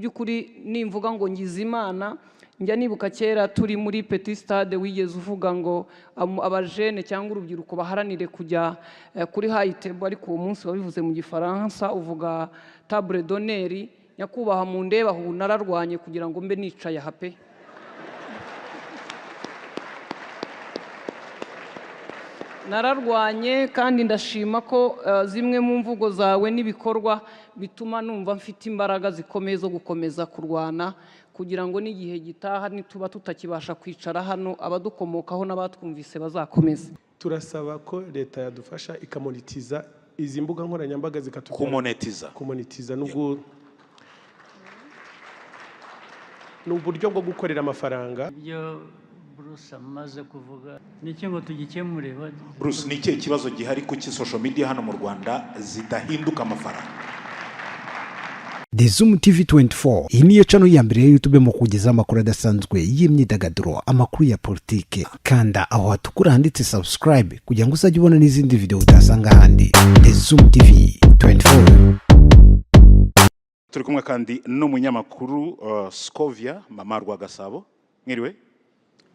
By'ukuri nimvuga ngo ngize Imana, njya nibuka kera turi muri Petit Stade, wigeze uvuga ngo abajene cyangwa urubyiruko baharanire kujya kuri high table, ariko uwo munsi wabivuze mu Gifaransa, uvuga table d'honneur. Nyakubahwa, mu ndeba ubu nararwanye kugira ngo mbe nicaye aha pe. Nararwanye kandi ndashima ko zimwe mu mvugo zawe n'ibikorwa bituma numva mfite imbaraga zikomeye zo gukomeza kurwana kugira ngo n'igihe gitaha nituba tutakibasha kwicara hano, abadukomokaho n'abatwumvise bazakomeze. Turasaba ko leta yadufasha ikamonetiza izi mbuga nkoranyambaga zikatugera. Kumonetiza. Kumonetiza nubwo ni uburyo bwo gukorera amafaranga. Ibyo Bruce amaze kuvuga ni iki ngo tugikemure? Bruce, ni ikihe kibazo gihari? Kuki social media hano mu Rwanda zidahinduka amafaranga? The Zoom TV 24, iyi niyo channel ya mbere ya YouTube mu kugezaho amakuru adasanzwe y'imyidagaduro, amakuru ya politike. Kanda aho hatukura handitse subscribe kugira ngo uzajye ubona n'izindi video utasanga ahandi. The Zoom TV 24. Turi kumwe kandi n'umunyamakuru Scovia Mama Rwagasabo. Mwiriwe.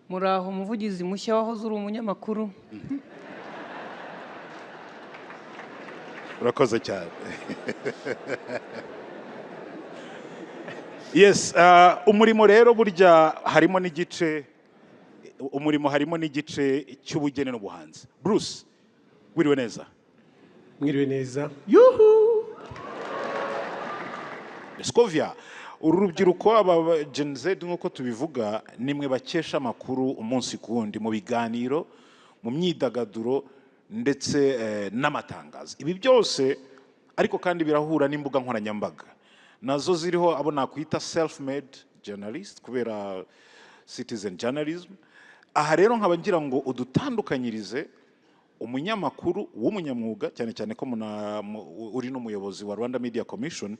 Muraho, umuvugizi mushya wahoze uri umunyamakuru. Urakoze cyane. Yes, umurimo rero burya harimo n'igice, umurimo harimo n'igice cy'ubugeni n'ubuhanzi. Bruce, wiriwe neza. Mwiriwe neza, yuhu. Scovia, uru rubyiruko, aba Gen Z nk'uko tubivuga, nimwe bakesha amakuru umunsi ku wundi mu biganiro, mu myidagaduro ndetse n'amatangazo. Ibi byose ariko kandi birahura n'imbuga nkoranyambaga, nazo ziriho abo nakwita self made journalist kubera citizen journalism. Aha rero nkaba ngira ngo udutandukanyirize umunyamakuru w'umunyamwuga, cyane cyane ko uri n'umuyobozi wa Rwanda Media Commission,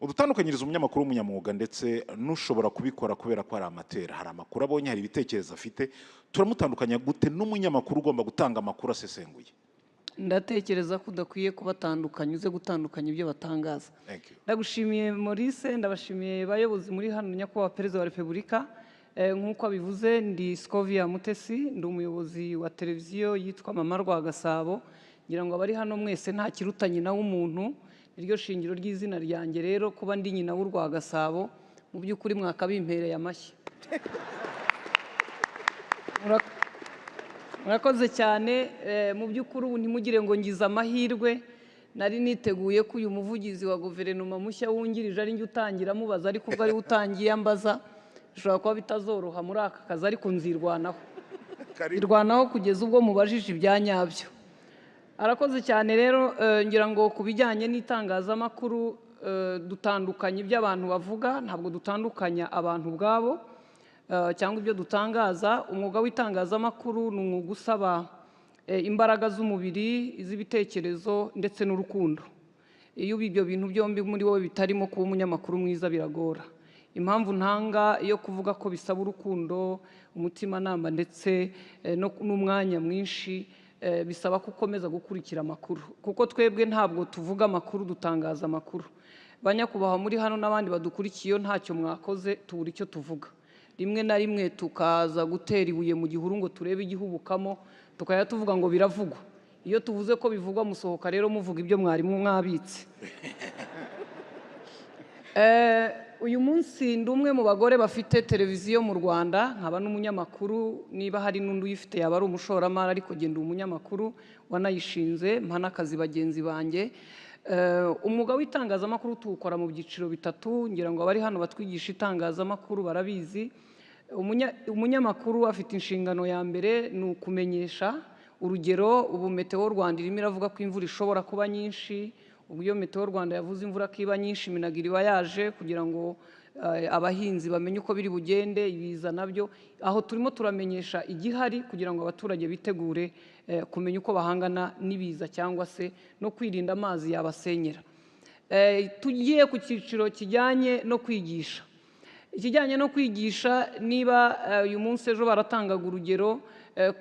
udutandukanyiriza umunyamakuru w'umunyamwuga ndetse n'ushobora kubikora kubera ko hari amatera, hari amakuru abonye, hari ibitekerezo afite. Turamutandukanya gute n'umunyamakuru ugomba gutanga amakuru asesenguye? Ndatekereza ko udakwiye kubatandukanya, uze gutandukanya ibyo batangaza. Thank you. Ndagushimiye Maurice, ndabashimiye bayobozi muri hano, nyakubahwa Perezida wa Repubulika. Nk'uko abivuze, ndi Scovia Mutesi, ndi umuyobozi wa televiziyo yitwa Mama Rwagasabo. Ngira ngo abari hano mwese, nta kiruta nyina w'umuntu, niryo shingiro ry'izina ryanjye. Rero kuba ndi nyina w'Urwagasabo, mu by'ukuri mwakabimpereye amashyi. Murakoze cyane. Mu by'ukuri ubu ntimugire ngo ngize amahirwe, nari niteguye ko uyu muvugizi wa guverinoma mushya wungirije ari njye utangira amubaza, ariko ubwo ariwe utangiye ambaza, bishobora kuba bitazoroha muri aka kazi, ariko nzirwanaho, nzirwanaho kugeza ubwo mubajije ibya nyabyo. Arakoze cyane. Rero ngira ngo ku bijyanye n'itangazamakuru, dutandukanya ibyo abantu bavuga, ntabwo dutandukanya abantu ubwabo cyangwa ibyo dutangaza. Umwuga w'itangazamakuru ni umwuga usaba imbaraga z'umubiri, iz'ibitekerezo ndetse n'urukundo. Iyo ibyo bintu byombi muri wowe bitarimo, kuba umunyamakuru mwiza biragora. Impamvu ntanga yo kuvuga ko bisaba urukundo, umutimanama ndetse n'umwanya mwinshi, bisaba ko ukomeza gukurikira amakuru, kuko twebwe ntabwo tuvuga amakuru, dutangaza amakuru. Banyakubahwa muri hano n'abandi badukurikiye, iyo ntacyo mwakoze tubura icyo tuvuga. Rimwe na rimwe tukaza gutera ibuye mu gihuru ngo turebe igihubukamo, tukajya tuvuga ngo biravugwa. Iyo tuvuze ko bivugwa, musohoka rero muvuga ibyo mwarimu mwabitse. Uyu munsi ndi umwe mu bagore bafite televiziyo mu Rwanda, nkaba n'umunyamakuru. Niba hari n'undi uyifite yaba ari umushoramari, ariko genda umunyamakuru wanayishinze, mpa n'akazi bagenzi banjye. Umwuga w'itangazamakuru tuwukora mu byiciro bitatu. Ngira ngo abari hano batwigisha itangazamakuru barabizi. Umunyamakuru afite inshingano ya mbere, ni ukumenyesha. Urugero, ubu Meteo Rwanda irimo iravuga ko imvura ishobora kuba nyinshi. Ubwo iyo Meteo Rwanda yavuze imvura ko iba nyinshi, MINAGRI iba yaje kugira ngo abahinzi bamenye uko biri bugende. Ibiza nabyo, aho turimo turamenyesha igihari kugira ngo abaturage bitegure kumenya uko bahangana n'ibiza cyangwa se no kwirinda amazi yabasenyera. Tugiye ku cyiciro kijyanye no kwigisha. Ikijyanye no kwigisha, niba uyu munsi, ejo baratangaga urugero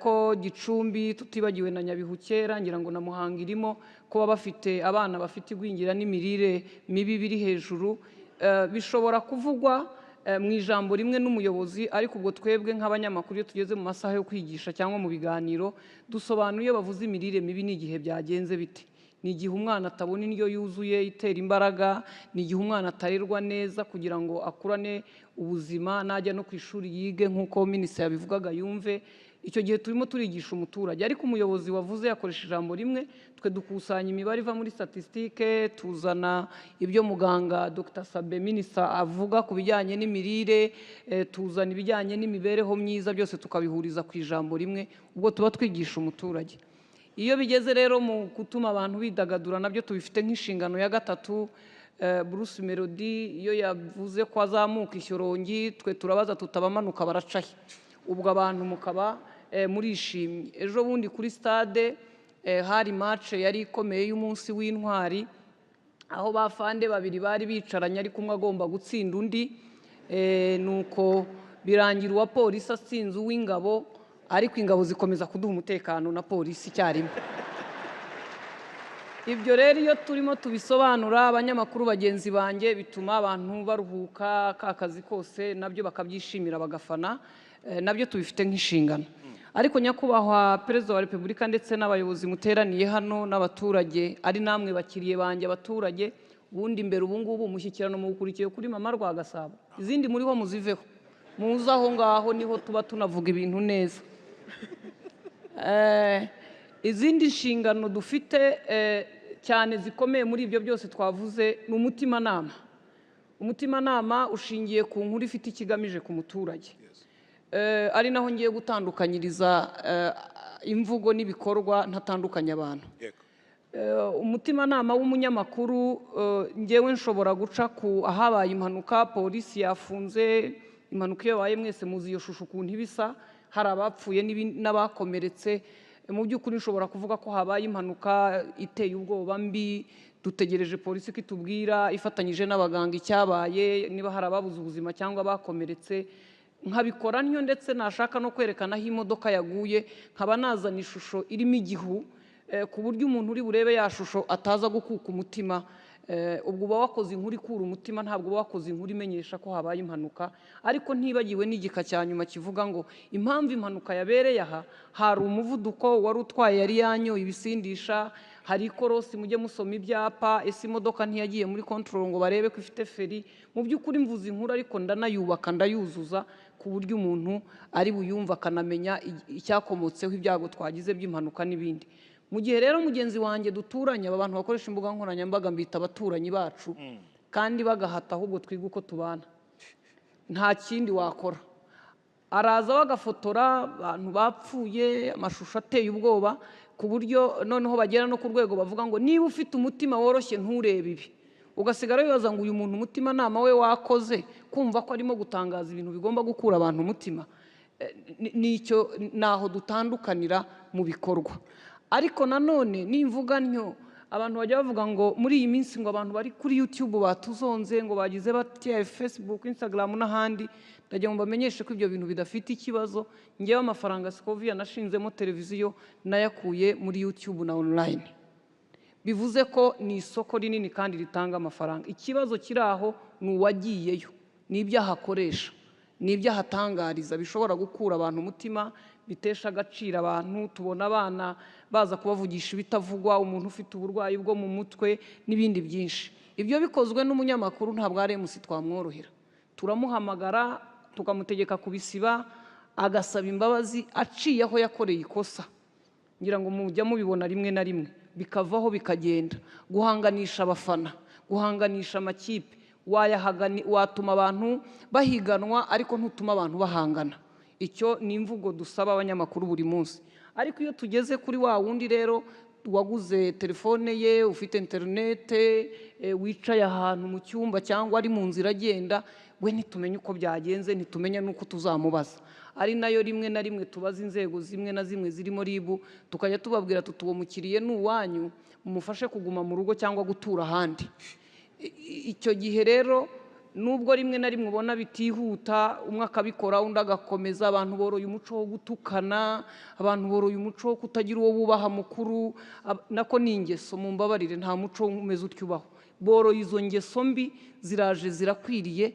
ko Gicumbi, tutibagiwe na Nyabihu kera, ngira ngo na Muhanga irimo, kuba bafite abana bafite igwingira n'imirire mibi biri hejuru. Bishobora kuvugwa mu ijambo rimwe n'umuyobozi, ariko ubwo twebwe nk'abanyamakuru iyo tugeze mu masaha yo kwigisha cyangwa mu biganiro dusobanura iyo bavuze imirire mibi n'igihe byagenze bite. Ni igihe umwana atabona indyo yuzuye itera imbaraga, ni igihe umwana atarerwa neza kugira ngo akurane ubuzima, najya no ku ishuri yige nk'uko minisitiri yabivugaga yumve. Icyo gihe turimo turigisha umuturage, ariko umuyobozi wavuze yakoresha ijambo rimwe, twe dukusanya imibare iva muri statistique, tuzana ibyo muganga Dr Sabe minisita avuga ku bijyanye n'imirire, tuzana ibijyanye n'imibereho myiza, byose tukabihuriza ku ijambo rimwe, ubwo tuba twigisha umuturage. Iyo bigeze rero mu gutuma abantu bidagadura, nabyo tubifite nk'inshingano ya gatatu. Bruce Melody iyo yavuze ko azamuka Ishyorongi, twe turabaza tutabamanuka baracahe, ubwo abantu mukaba murishimye. Ejo bundi kuri stade hari match yari ikomeye y'umunsi w'intwari, aho bafande babiri bari bicaranye ariko umwe agomba gutsinda undi, nuko birangira uwa polisi atsinze uw'ingabo, ariko ingabo zikomeza kuduha umutekano na polisi icyarimwe. Ibyo rero iyo turimo tubisobanura abanyamakuru bagenzi banjye, bituma abantu baruhuka ka kazi kose, nabyo bakabyishimira bagafana, nabyo tubifite nk'inshingano. Ariko nyakubahwa Perezida wa Repubulika ndetse n'abayobozi muteraniye hano n'abaturage, ari namwe bakiriye banjye abaturage, ubundi mbere ubu ngubu umushyikirano muwukurikiye kuri Mama Rwagasabo, izindi muriho muziveho, muze aho ngaho niho tuba tunavuga ibintu neza. Izindi nshingano dufite cyane zikomeye muri ibyo byose twavuze ni umutimanama. Umutimanama ushingiye ku nkuru ifite ikigamije ku muturage, ari naho ngiye gutandukanyiriza imvugo n'ibikorwa, ntatandukanya abantu. Umutimanama w'umunyamakuru, ngewe nshobora guca ku ahabaye impanuka, polisi yafunze impanuka. Iyo yabaye mwese muzi iyo shusho ukuntu iba isa, hari abapfuye n'abakomeretse. Mu by'ukuri nshobora kuvuga ko habaye impanuka iteye ubwoba mbi, dutegereje polisi ko itubwira ifatanyije n'abaganga icyabaye, niba hari ababuze ubuzima cyangwa abakomeretse, nkabikora ntyo. Ndetse nashaka no kwerekana aho imodoka yaguye, nkaba nazana ishusho irimo igihu, ku buryo umuntu uri burebe ya shusho ataza gukuka umutima. Ubwo uba wakoze inkuru ikura umutima, ntabwo uba wakoze inkuru imenyesha ko habaye impanuka. Ariko ntibagiwe n'igika cya nyuma kivuga ngo impamvu impanuka yabereye aha, hari umuvuduko, wari utwaye yari yanyoye ibisindisha, hari ikorosi, mujye musoma ibyapa, ese imodoka ntiyagiye muri control ngo barebe ko ifite feri. Mu by'ukuri mvuze inkuru ariko ndanayubaka, ndayuzuza ku buryo umuntu ari buyumva akanamenya icyakomotseho ibyago twagize by'impanuka n'ibindi. Mu gihe rero mugenzi wanjye duturanye, aba bantu bakoresha imbuga nkoranyambaga mbita abaturanyi bacu, kandi bagahata ahubwo twiga uko tubana, nta kindi wakora. Araza bagafotora abantu bapfuye, amashusho ateye ubwoba, ku buryo noneho bagera no ku rwego bavuga ngo niba ufite umutima woroshye nturebe ibi, ugasigara wibaza ngo uyu muntu umutimanama we wakoze kumva ko arimo gutangaza ibintu bigomba gukura abantu umutima. Nicyo naho dutandukanira mu bikorwa. Ariko nanone nimvuga ntyo, abantu bajya bavuga ngo muri iyi minsi ngo abantu bari kuri YouTube batuzonze, ngo bagize batya, Facebook, Instagram n'ahandi. Ndagira ngo mbamenyeshe ko ibyo bintu bidafite ikibazo. Ngewe amafaranga Scovia nashinzemo televiziyo nayakuye muri YouTube na online, bivuze ko ni isoko rinini kandi ritanga amafaranga. Ikibazo kiri aho ni uwagiyeyo, ni ibyo ahakoresha, ni ibyo ahatangariza bishobora gukura abantu umutima, bitesha agaciro abantu. Tubona abana baza kubavugisha ibitavugwa, umuntu ufite uburwayi bwo mu mutwe n'ibindi byinshi. Ibyo bikozwe n'umunyamakuru ntabwo ari MC twamworohera, turamuhamagara tukamutegeka kubisiba, agasaba imbabazi aciye aho yakoreye ikosa. Ngira ngo mujya mubibona rimwe na rimwe bikavaho bikagenda. Guhanganisha abafana, guhanganisha amakipe, watuma abantu bahiganwa ariko ntutuma abantu bahangana. Icyo ni imvugo dusaba abanyamakuru buri munsi. Ariko iyo tugeze kuri wa wundi rero waguze telefone ye, ufite interinete, wicaye ahantu mu cyumba cyangwa ari mu nzira agenda, we ntitumenye uko byagenze, ntitumenye n'uko tuzamubaza. Ari nayo rimwe na rimwe tubaza inzego zimwe na zimwe zirimo RIB, tukajya tubabwira tuti uwo mukiriye ni uwanyu, mumufashe kuguma mu rugo cyangwa gutura ahandi. Icyo gihe rero nubwo rimwe na rimwe ubona bitihuta, umwe akabikora undi agakomeza, abantu boroye umuco wo gutukana, abantu boroye umuco wo kutagira uwo bubaha mukuru, nako ni ingeso, mumbabarire, nta muco umeze utyo ubaho. Boroye izo ngeso mbi, ziraje zirakwiriye.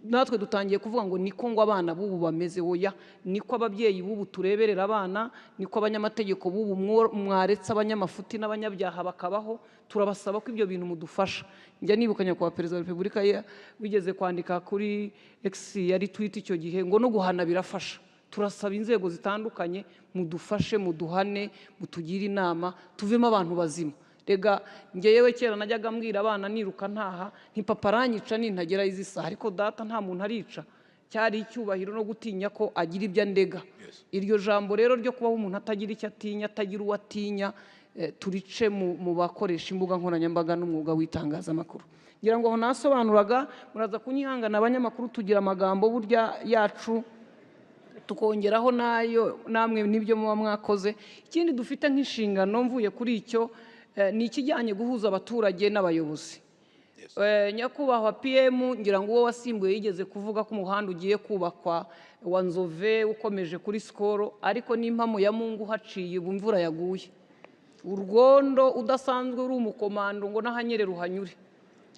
Natwe dutangiye kuvuga ngo niko ngo abana b'ubu bameze. Oya, niko ababyeyi b'ubu tureberera abana, niko abanyamategeko b'ubu mwaretse abanyamafuti n'abanyabyaha bakabaho. Turabasaba ko ibyo bintu mudufasha. Njya nibuka Nyakubahwa Perezida wa Repubulika wigeze kwandika kuri X, yari tweet icyo gihe, ngo no guhana birafasha. Turasaba inzego zitandukanye, mudufashe, muduhane, mutugire inama, tuvemo abantu bazima. Rega ngewe kera najyaga mbwira abana niruka ntaha nti: "Papa aranyica nintagera izi saha." Ariko data nta muntu arica, cyari icyubahiro no gutinya ko agira ibyo andega. Iryo jambo rero ryo kubaho umuntu atagira icyo atinya, atagira uwo atinya, turice mu bakoresha imbuga nkoranyambaga n'umwuga w'itangazamakuru. Ngira ngo aho nasobanuraga, muraza kunyihangana. Abanyamakuru tugira amagambo burya yacu, tukongeraho n'ayo namwe n'ibyo muba mwakoze. Ikindi dufite nk'inshingano, mvuye kuri icyo, ni ikijyanye guhuza abaturage n'abayobozi. Nyakubahwa PM, ngira ngo uwo wasimbuye yigeze kuvuga ko umuhanda ugiye kubakwa wa Nzove ukomeje kuri Sikoro, ariko n'impamo ya Mungu haciye ubu imvura yaguye urwondo udasanzwe uri umukomando ngo n'ahanyerera uhanyure,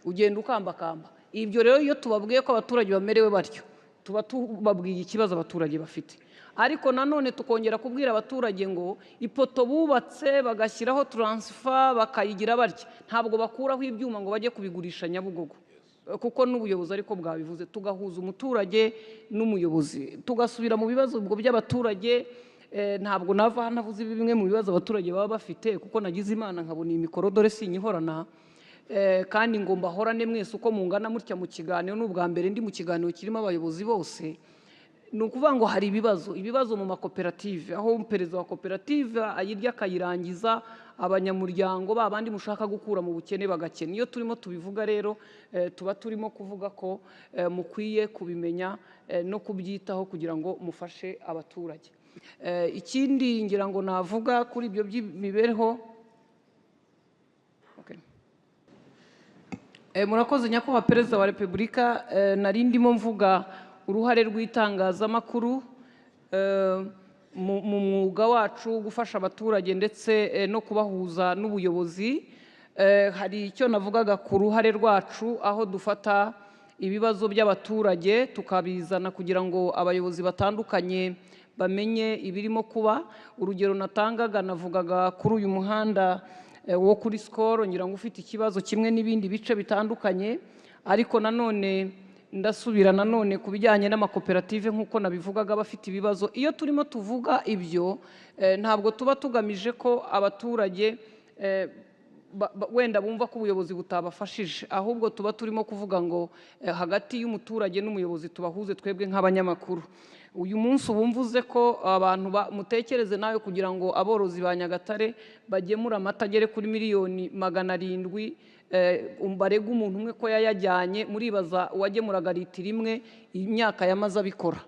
ugenda ukambakamba. Ibyo rero iyo tubabwiye ko abaturage bamerewe batyo, tuba tubabwiye ikibazo abaturage bafite. Ariko nanone tukongera kubwira abaturage ngo ipoto bubatse bagashyiraho transfo bakayigira batya, ntabwo bakuraho ibyuma ngo bajye kubigurisha Nyabugogo, kuko n'ubuyobozi ariko bwabivuze. Tugahuza umuturage n'umuyobozi, tugasubira mu bibazo ubwo by'abaturage. Ntabwo nava hano navuze bimwe mu bibazo abaturage baba bafite, kuko nagize Imana nkabona iyi mikoro, dore sinyihorana. Kandi ngo mbahorane mwese uko mungana mutya mu kiganiro. Ni ubwa mbere ndi mu kiganiro kirimo abayobozi bose. Ni ukuvuga ngo hari ibibazo mu makoperative, aho perezida wa koperative ayirya akayirangiza, abanyamuryango ba bandi mushaka gukura mu bukene bagakena. Iyo turimo tubivuga rero, tuba turimo kuvuga ko mukwiye kubimenya no kubyitaho kugira ngo mufashe abaturage. Ikindi ngira ngo navuga kuri ibyo by'imibereho. Okay. Murakoze Nyakubahwa Perezida wa Repubulika. Nari ndimo mvuga uruhare rw'itangazamakuru mu mwuga wacu, gufasha abaturage ndetse no kubahuza n'ubuyobozi. Hari icyo navugaga ku ruhare rwacu, aho dufata ibibazo by'abaturage tukabizana kugira ngo abayobozi batandukanye bamenye ibirimo kuba. Urugero natangaga, navugaga kuri uyu muhanda wo kuri Sikoro, ngira ngo ufite ikibazo kimwe n'ibindi bice bitandukanye. Ariko nanone ndasubira nanone ku bijyanye n'amakoperative, nk'uko nabivugaga, bafite ibibazo. Iyo turimo tuvuga ibyo, ntabwo tuba tugamije ko abaturage wenda bumva ko ubuyobozi butabafashije, ahubwo tuba turimo kuvuga ngo hagati y'umuturage n'umuyobozi tubahuze twebwe nk'abanyamakuru. Uyu munsi ubu mvuze ko abantu mutekereze nawe, kugira ngo aborozi ba Nyagatare bagemure amata agere kuri miliyoni 700, barega umuntu umwe ko yayajyanye, muribaza uwagemuraga litiro imwe imyaka yamaze abikora.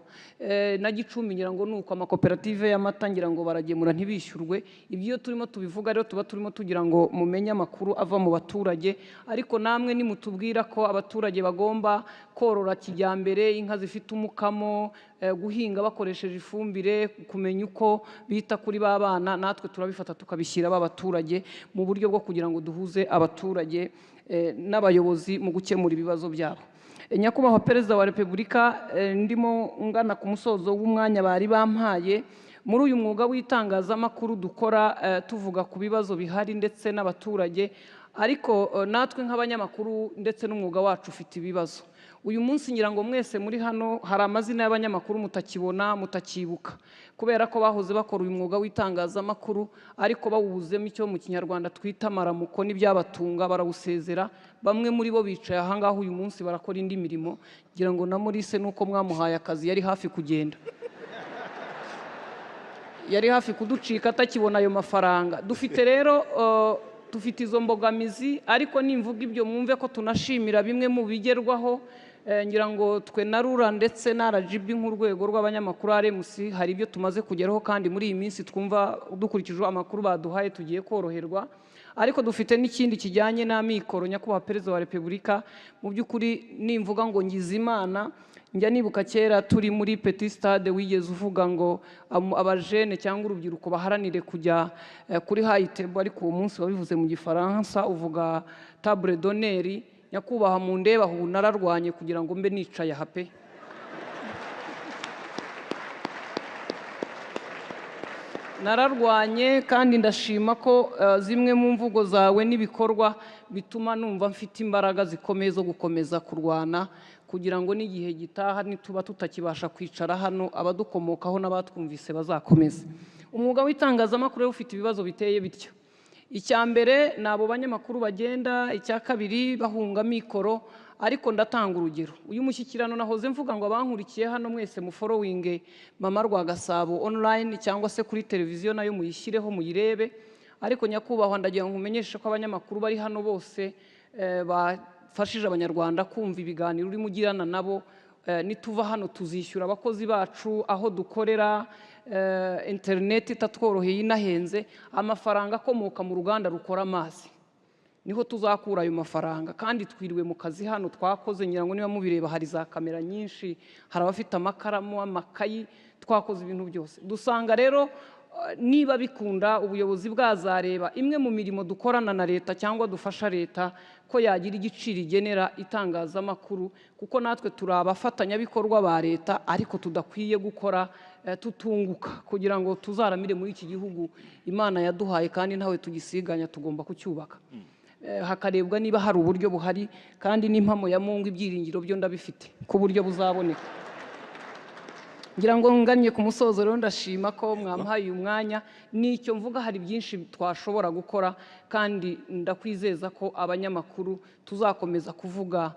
Na Gicumbi ngira ngo ni uko, amakoperative y'amata ngira ngo baragemura ntibishyurwe. Ibyo iyo turimo tubivuga rero, tuba turimo tugira ngo mumenye amakuru ava mu baturage. Ariko namwe nimutubwira ko abaturage bagomba korora kijyambere, inka zifite umukamo, guhinga bakoresheje ifumbire, kumenya uko bita kuri ba bana, natwe turabifata tukabishyira ba baturage mu buryo bwo kugira ngo duhuze abaturage n'abayobozi mu gukemura ibibazo byabo. Nyakubahwa Perezida wa Repubulika, ndimo ngana ku musozo w'umwanya bari bampaye. Muri uyu mwuga w'itangazamakuru dukora, tuvuga ku bibazo bihari ndetse n'abaturage, ariko natwe nk'abanyamakuru ndetse n'umwuga wacu ufite ibibazo. Uyu munsi ngira ngo mwese muri hano hari amazina y'abanyamakuru mutakibona, mutakibuka, kubera ko bahoze bakora uyu mwuga w'itangazamakuru, ariko bawubuzemo icyo mu Kinyarwanda twita amaramuko n'ibyabatunga, barawusezera. Bamwe muri bo bicaye ahangaha uyu munsi barakora indi mirimo. Ngira ngo na Maurice nuko mwamuhaye akazi, yari hafi kugenda, yari hafi kuducika atakibona ayo mafaranga. Dufite rero dufite izo mbogamizi. Ariko nimvuga ibyo, mwumve ko tunashimira bimwe mu bigerwaho. Ngira ngo twe na RURA ndetse na RGB nk'urwego rw'abanyamakuru, RMC, hari ibyo tumaze kugeraho, kandi muri iyi minsi twumva dukurikije amakuru baduhaye tugiye koroherwa. Ariko dufite n'ikindi kijyanye n'amikoro. Nyakubahwa Perezida wa Repubulika, mu by'ukuri nimvuga ngo ngize Imana Njya nibuka kera turi muri Petit Stade, wigeze uvuga ngo abajene cyangwa urubyiruko baharanire kujya kuri high table, ariko uwo munsi wabivuze mu Gifaransa, uvuga table d'honneur. Nyakubahwa, mu ndeba ubu nararwanye kugira ngo mbe nicaye aha pe. Nararwanye kandi ndashima ko zimwe mu mvugo zawe n'ibikorwa bituma numva mfite imbaraga zikomeye zo gukomeza kurwana kugira ngo n'igihe gitaha nituba tutakibasha kwicara hano, abadukomokaho n'abatwumvise bazakomeze. Umwuga w'itangazamakuru rero ufite ibibazo biteye bityo. Icya mbere ni abo banyamakuru bagenda, icya kabiri bahunga mikoro. Ariko ndatanga urugero, uyu mushyikirano nahoze mvuga ngo abankurikiye hano mwese mufollowinge Mama Rwagasabo online cyangwa se kuri televiziyo nayo muyishyireho muyirebe. Ariko nyakubahwa, ndagira ngo nkumenyeshe ko abanyamakuru bari hano bose bafashije Abanyarwanda kumva ibiganiro urimo ugirana nabo. Nituva hano tuzishyura abakozi bacu aho dukorera, interineti itatworoheye inahenze. Amafaranga akomoka mu ruganda rukora amazi niho tuzakura ayo mafaranga. Kandi twiriwe mu kazi hano twakoze, ngira ngo niba mubireba hari za kamera nyinshi, hari abafite amakaramu, amakayi, twakoze ibintu byose. Dusanga rero niba bikunda ubuyobozi bwazareba imwe mu mirimo dukorana na leta cyangwa dufasha leta ko yagira igiciro igenera itangazamakuru, kuko natwe turi abafatanyabikorwa ba leta, ariko tudakwiye gukora tutunguka kugira ngo tuzaramire muri iki gihugu Imana yaduhaye, kandi ntawe tugisiganya, tugomba kucyubaka. Hakarebwa niba hari uburyo buhari, kandi n'impamo ya Mungu ibyiringiro byo ndabifite ku buryo buzaboneka. Ngira ngo ngannye ku musozo rero, ndashima ko mwampaye uyu mwanya. Nicyo mvuga, hari byinshi twashobora gukora, kandi ndakwizeza ko abanyamakuru tuzakomeza kuvuga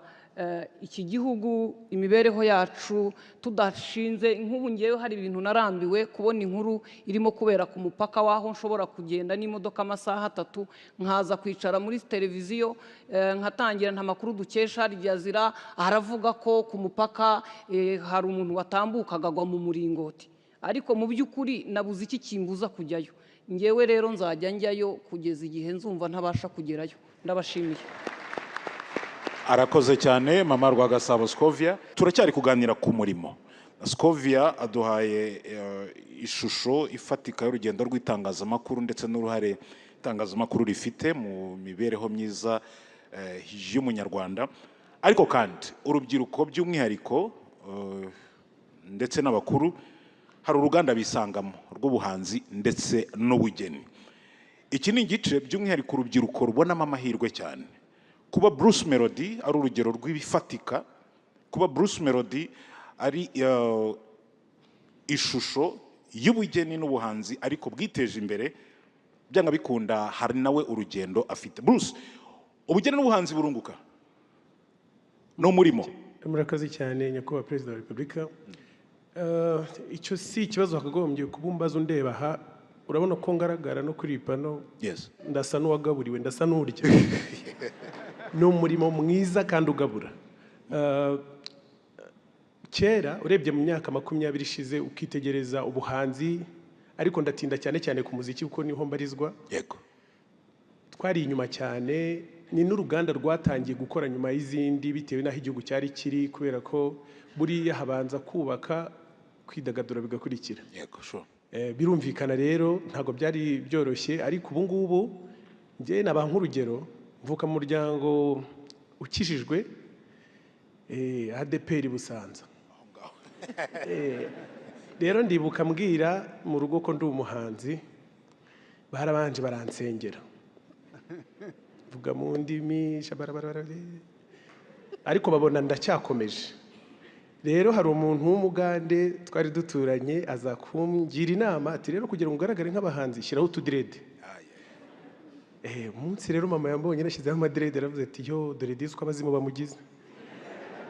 iki gihugu, imibereho yacu, tudashinze. Nk'ubu ngewe hari ibintu narambiwe kubona, inkuru irimo kubera ku mupaka w'aho nshobora kugenda n'imodoka amasaha 3, nkaza kwicara muri televiziyo, nkatangira nta makuru dukesha Al Jazeera aravuga ko ku mupaka hari umuntu watambukaga agwa mu muringoti, ariko mu by'ukuri nabuze iki kimbuza kujyayo. Ngewe rero nzajya njyayo kugeza igihe nzumva ntabasha kugerayo. Ndabashimiye. Arakoze cyane Mama Rwagasabo Scovia. Turacyari kuganira ku murimo. Scovia aduhaye ishusho ifatika y'urugendo rw'itangazamakuru ndetse n'uruhare itangazamakuru rifite mu mibereho myiza y'Umunyarwanda. Ariko kandi urubyiruko by'umwihariko ndetse n'abakuru hari uruganda bisangamo rw'ubuhanzi ndetse n'ubugeni. Iki ni igice by'umwihariko urubyiruko rubonamo amahirwe cyane. Kuba Bruce Melody ari urugero rw'ibifatika, kuba Bruce Melody ari ishusho y'ubugeni n'ubuhanzi ariko bwiteje imbere, byanga bikunda hari nawe urugendo afite. Bruce, ubugeni n'ubuhanzi burunguka no murimo. Murakoze cyane nyakubahwa Perezida wa Repubulika. Icyo si ikibazo wakagombye kubumbaza undeba aha. Urabona ko ngaragara no kuri iyi pano, ndasa n'uwagaburiwe, ndasa n'urya. Ni umurimo mwiza kandi ugabura. Kera urebye mu myaka 20 ishize ukitegereza ubuhanzi, ariko ndatinda cyane cyane ku muziki kuko niho mbarizwa. Twari inyuma cyane, ni n'uruganda rwatangiye gukora nyuma y'izindi bitewe n'aho igihugu cyari kiri, kubera ko buriya habanza kubaka, kwidagadura bigakurikira. Birumvikana rero ntabwo byari byoroshye, ariko ubu ngubu njye naba nk'urugero, mvuka mu muryango ukijijwe, ADPR Busanza. Rero ndibuka mbwira mu rugo ko ndi umuhanzi, barabanje baransengera, mvuga mu ndimi shabarabara, ariko babona ndacyakomeje. Rero hari umuntu w'umugande twari duturanye aza kungira inama ati rero kugira ngo ugaragare nk'abahanzi shyiraho utudirede. Umunsi rero mama yambonye nashyizeho amadirede aravuze ati yo dore disco abazimu bamugize.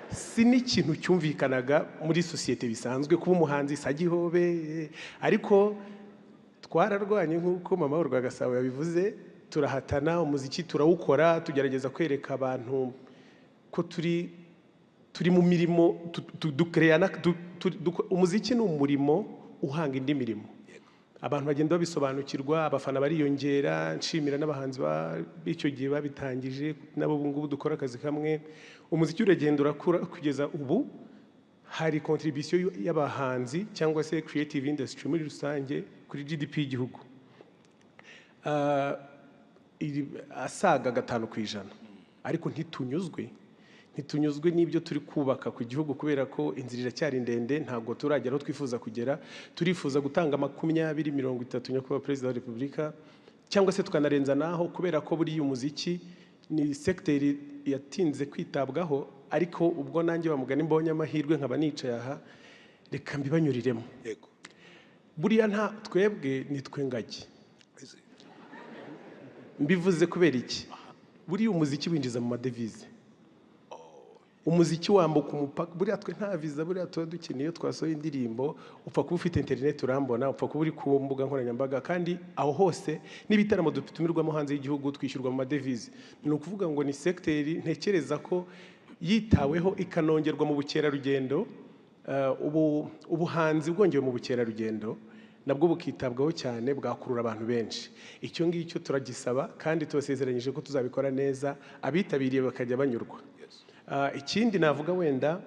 Si n'ikintu cyumvikanaga muri sosiyete bisanzwe kuba umuhanzi sagihobe, ariko twararwanye nk'uko mama Rwagasabo yabivuze, turahatana, umuziki turawukora, tugerageza kwereka abantu ko turi mu mirimo, umuziki ni umurimo uhanga indi mirimo. Abantu bagenda babisobanukirwa, abafana bariyongera, nshimira n'abahanzi b'icyo gihe babitangije, nabo ubu ngubu dukora akazi kamwe. Umuziki uragenda urakura kugeza ubu Hari contribution y'abahanzi cyangwa se creative industry muri rusange kuri GDP y'igihugu. Asaga 5%, ariko ntitunyuzwe n'ibyo turi kubaka ku gihugu, kubera ko inzira iracyari ndende, ntabwo turagera aho twifuza kugera. Turifuza gutanga 20, 30, Nyakubahwa Perezida wa Repubulika, cyangwa se tukanarenza naho, kubera ko buriya umuziki ni segiteri yatinze kwitabwaho. Ariko ubwo nanjye bamugani mbonye amahirwe nkaba nicaye aha, reka mbibanyuriremo. Buriya nta twebwe nitwe ngagi. Mbivuze kubera iki? Buriya umuziki winjiza mu madevize, umuziki wambuka umupaka. Buriya twe nta viza buriya tuba dukeneye. Iyo twasohoye indirimbo, upfa kuba ufite interineti urambona, upfa kuba uri ku mbuga nkoranyambaga, kandi aho hose n'ibitaramo dutumirwamo hanze y'igihugu twishyurwa mu madevize. Ni ukuvuga ngo ni segiteri ntekereza ko yitaweho ikanongerwa mu bukerarugendo, ubu ubuhanzi bwongewe mu bukerarugendo nabwo bukitabwaho cyane, bwakurura abantu benshi. Icyo ngicyo turagisaba kandi tubasezeranyije ko tuzabikora neza, abitabiriye bakajya banyurwa. Ikindi navuga wenda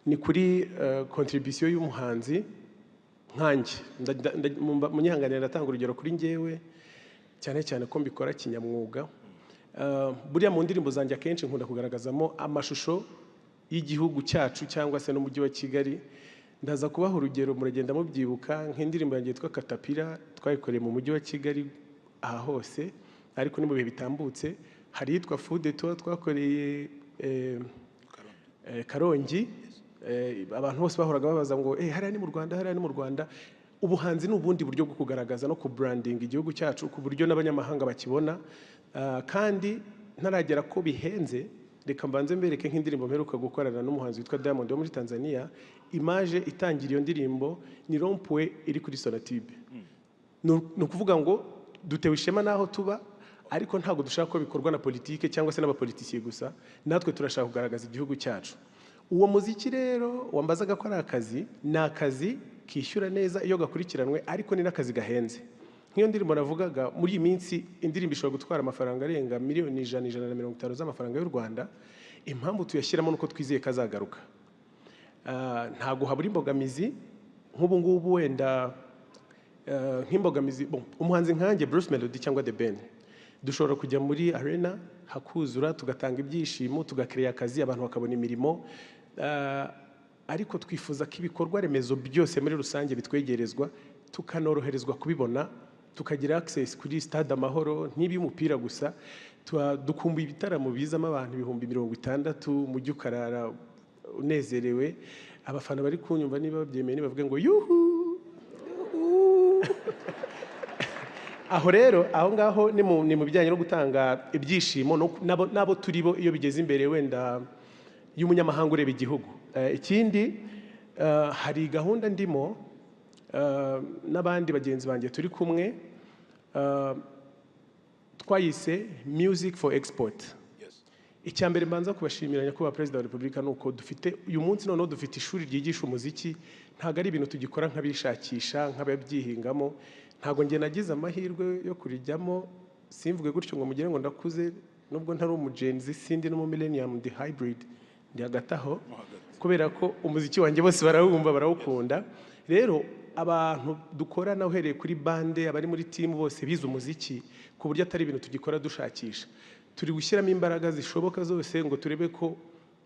ni kuri contribution y'umuhanzi nkanjye. Munyihanganire, ndatanga urugero kuri njyewe, cyane cyane ko mbikora kinyamwuga. Buriya mu ndirimbo zanjye akenshi nkunda kugaragazamo amashusho y'igihugu cyacu cyangwa se n'umujyi wa Kigali. Ndaza kubaha urugero, muragenda mubyibuka, nk'indirimbo yanjye yitwa Katapira twayikoreye mu mujyi wa Kigali aha hose, ariko ni mu bihe bitambutse. Hari iyitwa Fude tuba twakoreye Karongi. Abantu bose bahoraga babaza ngo hariya ni mu Rwanda, hariya ni mu Rwanda. Ubuhanzi ni ubundi buryo bwo kugaragaza no kubrandinga igihugu cyacu ku buryo n'abanyamahanga bakibona. Kandi ntaragera ko bihenze, reka mbanze mbereke nk'indirimbo mperuka gukorana n'umuhanzi witwa Diamond wo muri Tanzania. Image itangira iyo ndirimbo ni rond-point iri kuri Sonatube. Ni ukuvuga ngo dutewe ishema n'aho tuba, ariko ntabwo dushaka ko bikorwa na politike cyangwa se n'abapolitisiye gusa, natwe turashaka kugaragaza igihugu cyacu. Uwo muziki rero wambazaga ko ari akazi, ni akazi kishyura neza iyo gakurikiranwe, ariko ni n'akazi gahenze. Nk'iyo ndirimbo navugaga, muri iyi minsi indirimbo ishobora gutwara amafaranga arenga miliyoni 100, 150 z'amafaranga y'u Rwanda. Impamvu tuyashyiramo nuko twizeye ko azagaruka. Ntabwo habura imbogamizi nk'ubu ngubu wenda, nk'imbogamizi, bon, umuhanzi nkanjye Bruce Melody cyangwa The Ben dushobora kujya muri arena hakuzura, tugatanga ibyishimo, tugakereya akazi, abantu bakabona imirimo. Ariko twifuza ko ibikorwa remezo byose muri rusange bitwegerezwa, tukanoroherezwa kubibona, tukagira access kuri Stade Amahoro, ntibi umupira gusa. Dukumbuye ibitaramo bizamo abantu 60,000, umujyi ukarara unezerewe. Abafana bari kunyumva niba babyemeye nibavuge ngo yuhu yuhu. Aho rero, aho ngaho ni mu bijyanye no gutanga ibyishimo n'abo turi bo iyo bigeze imbere wenda y'umunyamahanga ureba igihugu. Ikindi, hari gahunda ndimo n'abandi bagenzi banjye turi kumwe, twayise Music for Export. Icya mbere mbanza kubashimira, Nyakubahwa Perezida wa Repubulika, ni uko dufite uyu munsi noneho dufite ishuri ryigisha umuziki. Ntabwo ari ibintu tugikora nk'abishakisha, nk'ababyihingamo. Ntabwo njye nagize amahirwe yo kurijyamo. Simvuge gutyo ngo mugire ngo ndakuze, nubwo ntari umu Gen Z, sindi no mu millennium, ndi hybrid, ndi hagati aho, kubera ko umuziki wanjye bose barawumva, barawukunda. Rero abantu dukorana, uhereye kuri bande, abari muri team bose bize umuziki, ku buryo atari ibintu tugikora dushakisha. Turi gushyiramo imbaraga zishoboka zose ngo turebe ko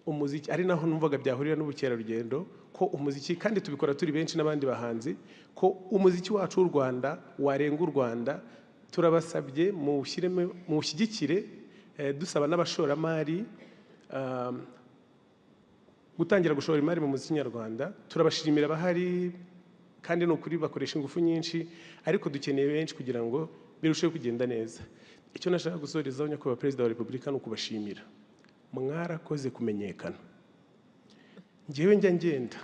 umuziki, ari naho numvaga byahurira n'ubukerarugendo, ko umuziki, kandi tubikora turi benshi n'abandi bahanzi, ko umuziki wacu w'u Rwanda warenga u Rwanda. Turabasabye muwushyiremo, muwushyigikire, dusaba n'abashoramari gutangira gushora imari mu muziki nyarwanda. Turabashimira abahari, kandi ni ukuri bakoresha ingufu nyinshi, ariko dukeneye benshi kugira ngo birusheho kugenda neza. Icyo nashaka gusorezaho, Nyakubahwa Perezida wa Repubulika, ni ukubashimira. Mwarakoze kumenyekana. Njyewe njya ngenda,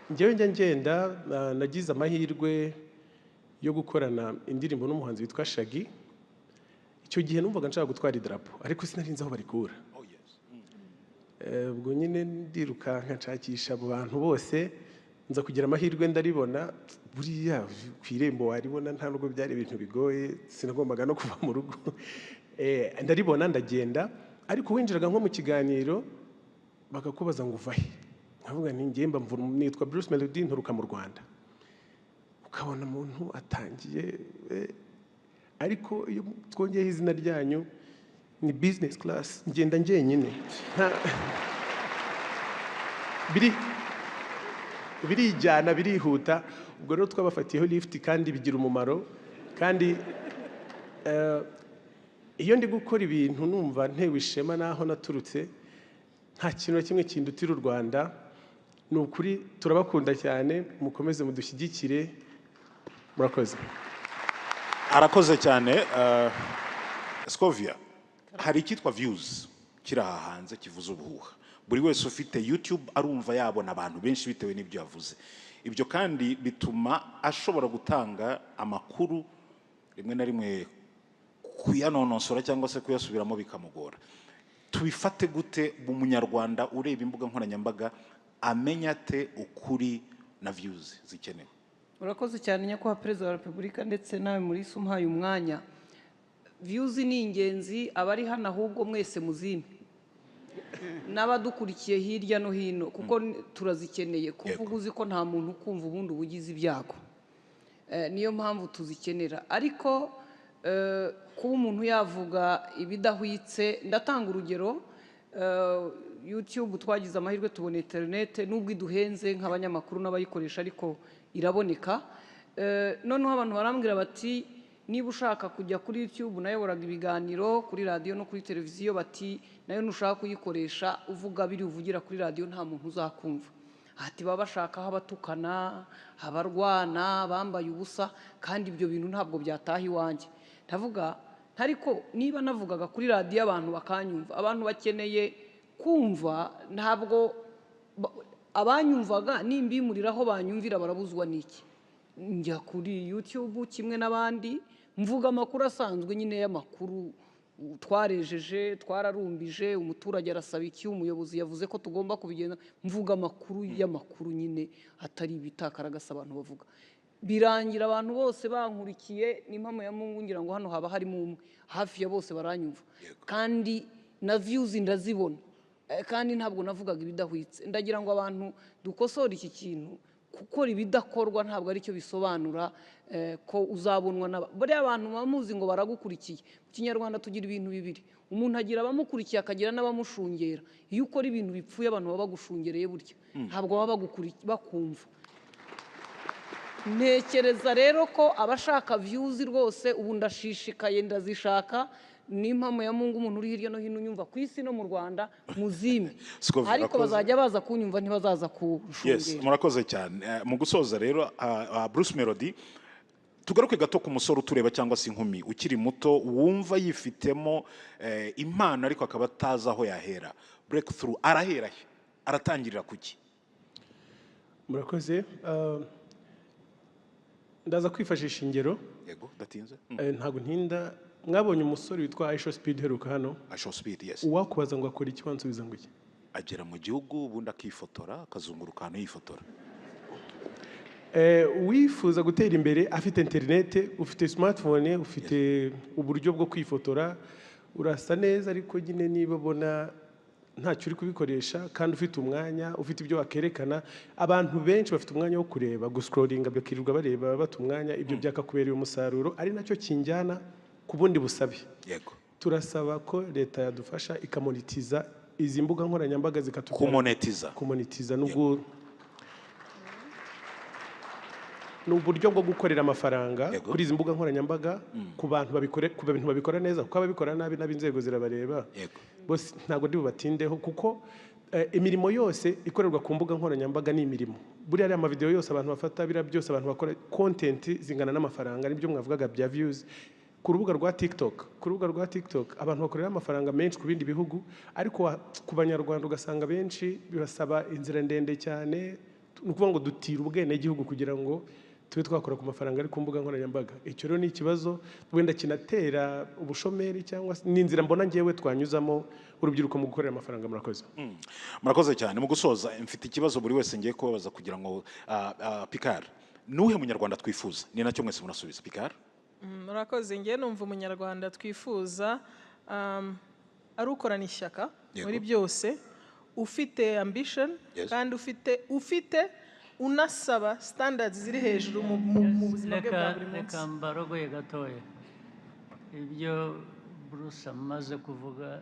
njyewe njya ngenda, nagize amahirwe yo gukorana indirimbo n'umuhanzi witwa Shaggy. Icyo gihe numvaga nshaka gutwara idarapo, ariko sinari nzi aho barikura. Ubwo nyine ndirukanka nshakisha mu bantu bose, nza kugira amahirwe ndaribona. Buriya ku irembo waribona, nta nubwo byari ibintu bigoye, sinagombaga no kuva mu rugo. Ndaribona ndagenda. Ariko winjiraga nko mu kiganiro bakakubaza ngo uva he, nkavuga nti njye mba nitwa Bruce Melody, nturuka mu Rwanda. Ukabona umuntu atangiye, ariko iyo twongeyeho izina ryanyu ni business class, ngenda njyenyine. Birijyana, birihuta. Ubwo rero twabafatiyeho lift kandi bigira umumaro. Kandi iyo ndi gukora ibintu numva ntewe ishema n'aho naturutse. Nta kintu na kimwe kindutira u Rwanda. Ni ukuri turabakunda cyane, mukomeze mudushyigikire. Murakoze. Arakoze cyane. Scovia, hari icyitwa views kiri aha hanze kivuza ubuhuha. Buri wese ufite YouTube arumva yabona abantu benshi bitewe n'ibyo yavuze. Ibyo kandi bituma ashobora gutanga amakuru, rimwe na rimwe kuyanonosora cyangwa se kuyasubiramo bikamugora. Tubifate gute? Umunyarwanda ureba imbuga nkoranyambaga amenya ate ukuri na views zikenewe? Urakoze cyane, Nyakubahwa Perezida wa Repubulika, ndetse nawe muri umpaye umwanya. Views ni ingenzi. Abari hano ahubwo mwese muzime n'abadukurikiye hirya no hino, kuko turazikeneye. Kuvuga uzi ko nta muntu ukumva, ubundi uba ugize ibyago. Niyo mpamvu tuzikenera. Ariko kuba umuntu yavuga ibidahwitse, ndatanga urugero. YouTube twagize amahirwe tubona interinete, nubwo iduhenze nk'abanyamakuru n'abayikoresha, ariko iraboneka. Noneho abantu barambwira bati niba ushaka kujya kuri YouTube, nayoboraga ibiganiro kuri radiyo no kuri televiziyo, bati nayo nushaka kuyikoresha uvuga biri uvugira kuri radiyo nta muntu uzakumva. Ati baba bashaka aho abatukana, abarwana, bambaye ubusa, kandi ibyo bintu ntabwo byataha iwanjye. Ndavuga ariko niba navugaga kuri radiyo abantu bakanyumva, abantu bakeneye kumva, ntabwo abanyumvaga nimbimuriraho banyumvira barabuzwa n'iki? Njya kuri YouTube kimwe n'abandi, mvuga amakuru asanzwe nyine y'amakuru. Twarejeje, twararumbije, umuturage arasaba iki, umuyobozi yavuze ko tugomba kubigenda. Mvuga amakuru y'amakuru nyine, atari ibitakaragasa abantu bavuga. Birangira abantu bose bankurikiye, n'impamo ya Mungu ngira ngo hano haba harimo umwe, hafi ya bose baranyumva, kandi na views ndazibona. Kandi ntabwo navugaga ibidahwitse. Ndagira ngo abantu dukosore iki kintu. Gukora ibidakorwa ntabwo aricyo bisobanura ko uzabonwa n'aba bariya abantu muba muzi ngo baragukurikiye. Mu Kinyarwanda tugira ibintu bibiri: umuntu agira abamukurikiye, akagira n'abamushungera. Iyo ukora ibintu bipfuye, abantu baba bagushungereye burya, ntabwo baba bakumva. Ntekereza rero ko abashaka views rwose, ubu ndashishikaye, ndazishaka. N'impamo ya Mungu, umuntu uri hirya no hino unyumva ku isi no mu Rwanda, muzime. Scovia, ariko urakoze. Bazajya baza kunyumva, ntibazaza kunshungera. Murakoze cyane. Mu gusoza rero, Bruce Melody, tugaruke gato ku musore utureba cyangwa se inkumi ukiri muto wumva yifitemo impano ariko akaba atazi aho yahera. Breakthrough arahera he? Aratangirira kuki? Murakoze. Ndaza kwifashisha ingero. Yego, udatinze. Ntabwo ntinda. Mwabonye umusore witwa Aisha Speed uheruka hano? Aisha Speed, yes. Uwakubaza ngo akora iki, wansubiza ngo iki? Agera mu gihugu ubundi akifotora, akazunguruka ahantu yifotora. Uwifuza gutera imbere afite interinete, ufite smartphone, ufite uburyo bwo kwifotora, urasa neza, ariko nyine niba ubona ntacyo uri kubikoresha kandi ufite umwanya, ufite ibyo wakerekana. Abantu benshi bafite umwanya wo kureba, guscrollinga, bakirirwa bareba, bata umwanya. Ibyo byakakubereye umusaruro, ari nacyo kinjyana ku bundi busabe. Turasaba ko leta yadufasha ikamonetiza izi mbuga nkoranyambaga, zikatubwira Kumonetiza? Kumonetiza n'ubwo ni uburyo bwo gukorera amafaranga kuri izi mbuga nkoranyambaga, ku bantu babikore, ku bintu babikora neza, kuko ababikora nabi n'ab'inzego zirabareba. Bose ntabwo ndi bubatindeho, kuko imirimo yose ikorerwa ku mbuga nkoranyambaga ni imirimo. Buriya ariya amavideo yose abantu bafata, biriya byose abantu bakora content zingana n'amafaranga, nibyo mwavugaga bya views. Ku rubuga rwa TikTok abantu bakorera amafaranga menshi ku bindi bihugu, ariko ku Banyarwanda ugasanga benshi bibasaba inzira ndende cyane. Ni ukuvuga ngo dutira ubwenegihugu kugira ngo tube twakora ku mafaranga ari ku mbuga nkoranyambaga. Icyo rero ni ikibazo wenda kinatera ubushomeri, cyangwa se ni inzira mbona ngewe twanyuzamo urubyiruko mu gukorera amafaranga. Murakoze. Murakoze cyane. Mu gusoza, mfite ikibazo buri wese ngiye kubabaza kugira ngo Picard, nuhe munyarwanda twifuza? Ni nacyo mwese murasubiza. Picard? Murakoze. Ngewe numva umunyarwanda twifuza Ari ukorana ishyaka muri byose, ufite ambition, kandi ufite unasaba standards ziri hejuru mu buzima bwe bwa Reka buri munsi. Reka mbarogoye gatoya. Ibyo Bruce amaze kuvuga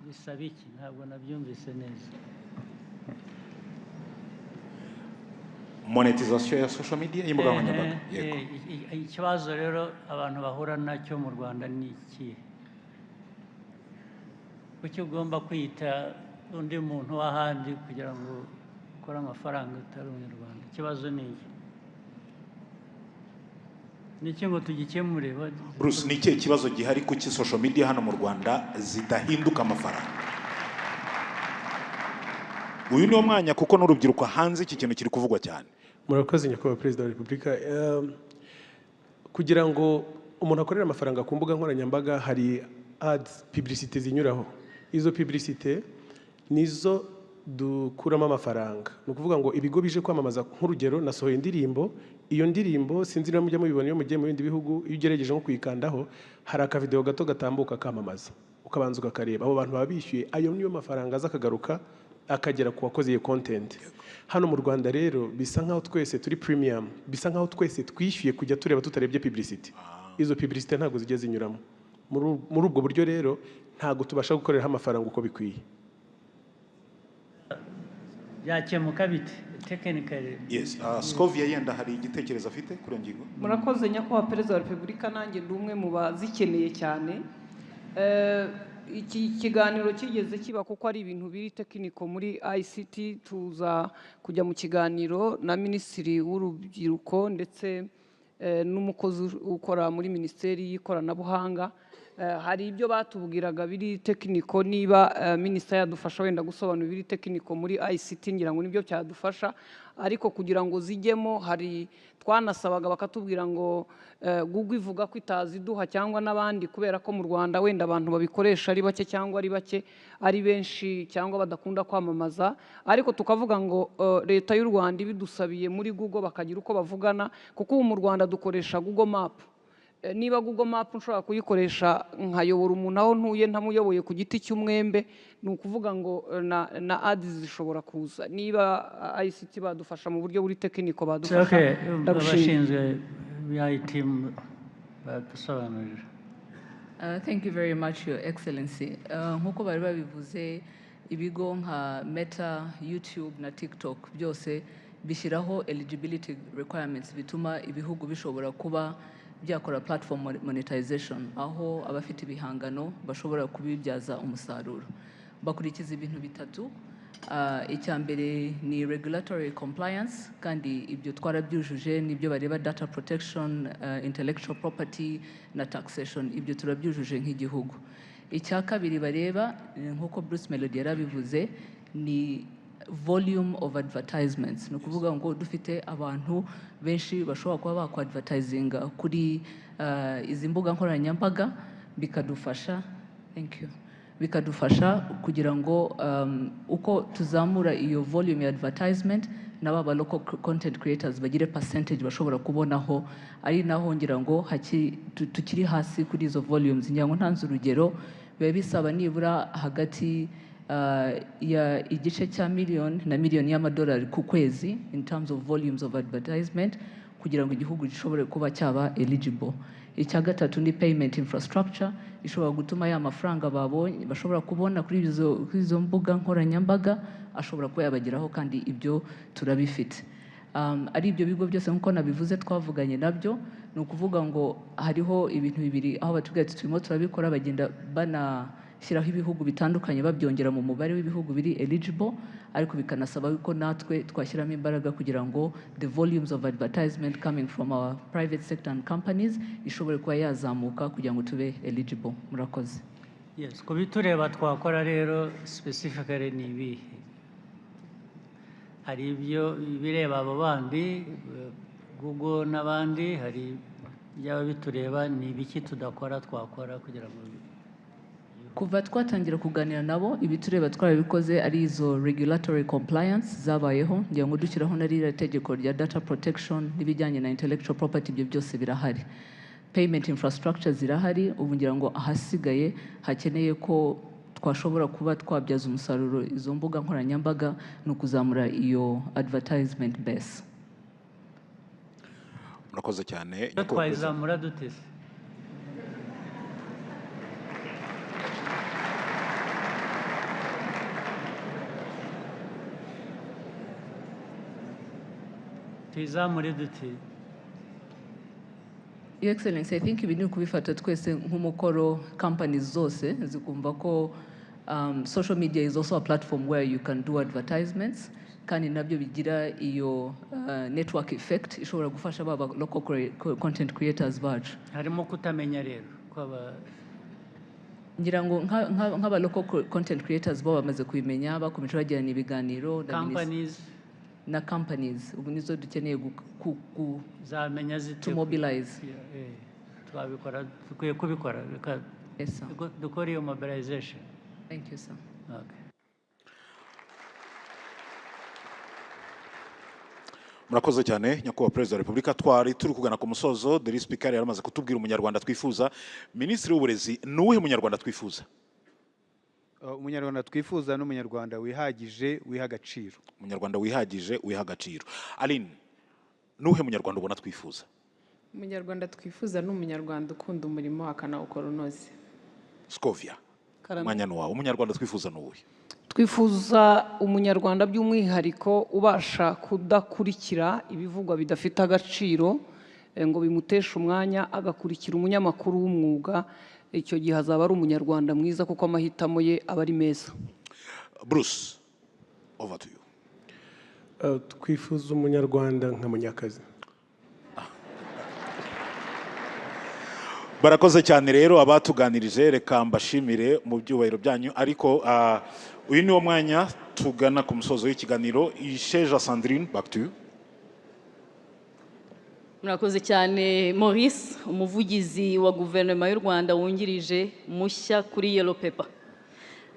bisaba iki? Ntabwo nabyumvise neza. Monetization ya social media, y'imbuga nkoranyambaga. Yego. Ikibazo rero abantu bahura nacyo mu Rwanda ni ikihe? Kuki ugomba kwita undi muntu w'ahandi kugira ngo ukore amafaranga utari Umunyarwanda? Ikibazo ni iki? Ni iki ngo tugikemure? Bruce, ni ikihe kibazo gihari? Kuki social media hano mu Rwanda zidahinduka amafaranga? Uyu niwo mwanya, kuko n'urubyiruko hanze iki kintu kiri kuvugwa cyane. Murakoze, Nyakubahwa Perezida wa Repubulika. Kugira ngo umuntu akorere amafaranga ku mbuga nkoranyambaga, hari ads, publicité zinyuraho. Izo publicité nizo dukuramo amafaranga. Ni ukuvuga ngo ibigo bije kwamamaza, nk'urugero nasohoye indirimbo, iyo ndirimbo sinzi niba mujya mubibona iyo mugiye mu bindi bihugu, iyo ugerageje nko kuyikandaho hari akavideo gato gatambuka kamamaza, ukabanza ukakareba. Abo bantu baba bishyuye, ayo niyo mafaranga aza akagaruka akagera ku wakoze iyo content. Hano mu Rwanda rero bisa nkaho twese turi premium, bisa nkaho twese twishyuye kujya tureba tutarebye publicity. Izo publicity ntabwo zijya zinyuramo. Muri ubwo buryo rero ntabwo tubasha gukoreraho amafaranga uko bikwiye. Byakemuka bite technically? Yes, Scovia yenda hari igitekerezo afite kuri iyo ngingo. Murakoze, Nyakubahwa Perezida wa Repubulika. Nanjye ndi umwe mu bazikeneye cyane. Iki kiganiro kigeze kiba, kuko ari ibintu biri technical muri ICT, tuza kujya mu kiganiro na Minisitiri w'Urubyiruko ndetse n'umukozi ukora muri Minisiteri y'Ikoranabuhanga. Hari ibyo batubwiraga biri technical. Niba minisita yadufasha wenda gusobanura ibiri technical muri ICT, ngira ngo nibyo byadufasha. Ariko kugira ngo zijyemo, hari twanasabaga bakatubwira ngo Google ivuga ko itaziduha cyangwa n'abandi, kubera ko mu Rwanda wenda abantu babikoresha ari bake, cyangwa ari bake, ari benshi, cyangwa badakunda kwamamaza. Ariko tukavuga ngo Leta y'u Rwanda ibidusabiye muri Google bakagira uko bavugana, kuko ubu mu Rwanda dukoresha Google Map. Niba Google Map nshobora kuyikoresha nkayobora umuntu aho ntuye ntamuyoboye ku giti cy'umwembe, ni ukuvuga ngo na ads zishobora kuza. Niba ICT badufasha mu buryo buri technical, badufasha. Ndagushimiye. Abashinzwe IT badusobanurira. Thank you very much, Your Excellency. Nk'uko bari babivuze, ibigo nka Meta, YouTube na TikTok byose bishyiraho eligibility requirements bituma ibihugu bishobora kuba byakora platform monetization, aho abafite ibihangano bashobora kubibyaza umusaruro. Bakurikiza ibintu bitatu. Icya mbere ni regulatory compliance, kandi ibyo twarabyujuje. Nibyo bareba: data protection, intellectual property na taxation. Ibyo turabyujuje nk'igihugu. Icya kabiri bareba, nk'uko Bruce Melody yarabivuze, ni volume of advertisements. Ni ukuvuga ngo dufite abantu benshi bashobora kuba bakwadvertisinga kuri izi mbuga nkoranyambaga, bikadufasha, thank you, bikadufasha kugira ngo uko tuzamura iyo volume ya advertisement, n'aba ba local content creators bagire percentage bashobora kubonaho. Ari naho ngira ngo tukiri hasi kuri izo volumes. Ngira ngo ntanze urugero, biba bisaba nibura hagati ya igice cya miliyoni na miliyoni y'amadolari ku kwezi in terms of volumes of advertisement kugira ngo igihugu gishobore kuba cyaba eligible. Icya gatatu ni payment infrastructure ishobora gutuma ya mafaranga babonye bashobora kubona kuri izo mbuga nkoranyambaga ashobora kuba yabageraho, kandi ibyo turabifite. Ari ibyo bigo byose, nk'uko nabivuze, twavuganye nabyo. Ni ukuvuga ngo hariho ibintu bibiri aho batubwira ati turimo turabikora, bagenda banashyiraho ibihugu bitandukanye, babyongera mu mubare w'ibihugu biri eligible, ariko bikanasaba ko natwe twashyiramo imbaraga kugira ngo the volumes of advertisement coming from our private sector and companies ishobore kuba yazamuka kugira ngo tube eligible. Murakoze. Yes, ku bitureba twakora rero specifically ni ibihe? Hari ibyo bireba abo bandi, Google n'abandi, hari ibyaba bitureba. Ni ibiki tudakora twakora kugira ngo Kuva twatangira kuganira nabo, ibitureba twarabikoze, ari izo regulatory compliance zabayeho, ngira ngo dushyiraho na ririya tegeko rya data protection n'ibijyanye na intellectual property, ibyo byose birahari. Payment infrastructure zirahari. Ubu ngira ngo ahasigaye hakeneye ko twashobora kuba twabyaza umusaruro izo mbuga nkoranyambaga, ni ukuzamura iyo advertisement base. Murakoze cyane, Iyo Nyakubahwa Perezida. Twayizamura dute se? Tuyizamure dute? Your Excellency, I think ibi ni ukubifata twese nk'umukoro, companies zose zikumva ko social media is also a platform where you can do advertisements, kandi nabyo bigira iyo network effect ishobora gufasha baba local content creators bacu. Harimo kutamenya rero kwaba. Ngira ngo nk'aba local content creators bo bamaze kubimenya, bakomeje bagirana ibiganiro na Companies. Na companies ubu nizo dukeneye Zamenya zite? to mobilize. Twabikora, dukwiye kubikora. Reka Yes, sir. dukore iyo mobilization. Thank you, sir. Okay. Murakoze cyane, Nyakubahwa Perezida wa Repubulika. Twari turi kugana ku musozo. Deri Speaker yaramaze kutubwira umunyarwanda twifuza. Minisitiri w'Uburezi, ni uwuhe munyarwanda twifuza? Umunyarwanda twifuza ni umunyarwanda wihagije, wiha agaciro. Umunyarwanda wihagije, wiha agaciro. Aline, ni uwuhe munyarwanda ubona twifuza? Umunyarwanda twifuza ni umunyarwanda ukunda umurimo akanawukora unoze. Scovia. Karame. Umwanya ni wawe. Umunyarwanda twifuza ni uwuhe? Twifuza umunyarwanda by'umwihariko ubasha kudakurikira ibivugwa bidafite agaciro ngo bimuteshe umwanya, agakurikira umunyamakuru w'umwuga. Icyo gihe azaba ari umunyarwanda mwiza kuko amahitamo ye aba ari meza. Bruce, over to you. Twifuza umunyarwanda nka Munyakazi. Barakoze cyane rero abatuganirije, reka mbashimire mu byubahiro byanyu, ariko uyu ni wo mwanya tugana ku musozo w'ikiganiro. Isheja Sandrine, back to you. Murakoze cyane, Maurice, umuvugizi wa Guverinoma y'u Rwanda wungirije mushya kuri Yellow Paper.